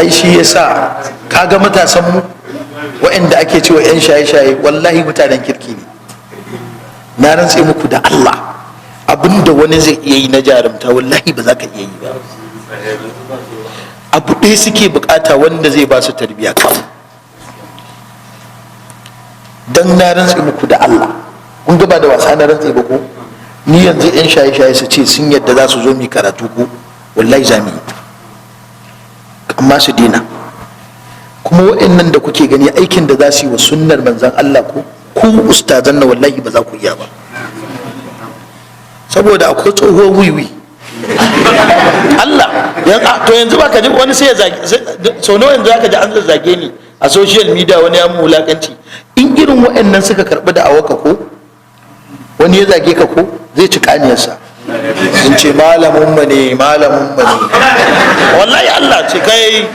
Ai shi yasa kaga matasan mu waɗanda ake cewa 'yan shaye-shaye, wallahi mutanen kirki ne. Na rantse muku da Allah, abinda wani zai iya yi na jarumta, wallahi ba za ka iya yi ba. Abu ɗaya suke bukata, wanda zai ba su tarbiya kawai. Don na rantse muku da Allah, kun ga ba da wasa na rantse ba ko? Ni yanzu 'yan shaye-shaye su ce sun yadda za su zo mu karatu ko, wallahi za mu yi, amma su dina. Kuma waɗannan da kuke gani, aikin da za su yi wa sunnar manzan Allah ko ku ustazan na, wallahi ba za ku iya ba, saboda akwai tsohuwar wiwi. Allah, to yanzu ba ka ji wani sai ya zage, sau nawa yanzu aka ji an zage ni a social media, wani ya mu wulakanci. In irin waɗannan suka karɓi da awaka ko wani ya zage ka ko, zai ci kaniyarsa. Sun ce malamin mu ne, malamin mu ne. Wallahi Allah ce kai,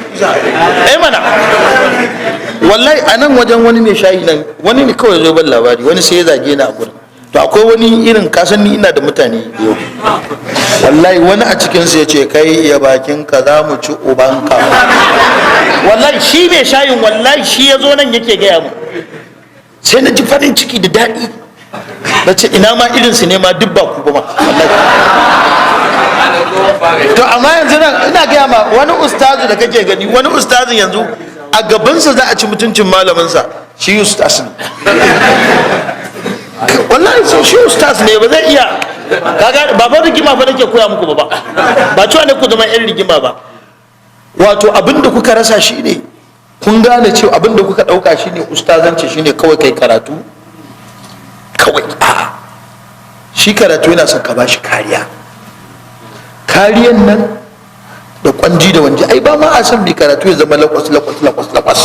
eh mana, wallahi a nan wajen wani mai shayi nan, wani ne kawai zo ban labari, wani sai ya zage ni a gurin. To akwai wani irin, kasan ni ina da mutane yau, wallahi wani a cikinsu ya ce, "Kai, iya bakin ka, za mu ci ubanka." Wallahi shi mai shayin, wallahi shi ya zo nan yake gaya mu. Sai na ji farin ciki da daɗi, na ce ina ma irinsu ne ma duk ba ku ba ma, wallahi. To amma yanzu nan ina gaya ma, wani ustazu da kake gani, wani ustazin yanzu a gabansa za a ci mutuncin malaminsa, shi ustaz ne. Wallahi so shi ustaz ne, ba zai iya. Kaga ba fa rigima fa nake koya muku ba, ba cewa ne ku zama yan rigima ba. Wato abin da kuka rasa shine, kun gane cewa abin da kuka dauka shine ustazanci shine kawai kai karatu kawai. A'a, shi karatu yana son ka bashi kariya, kariyan nan da kwanji da wanji. Ai ba ma a san mai karatu ya zama lakwas lakwas lakwas lakwas.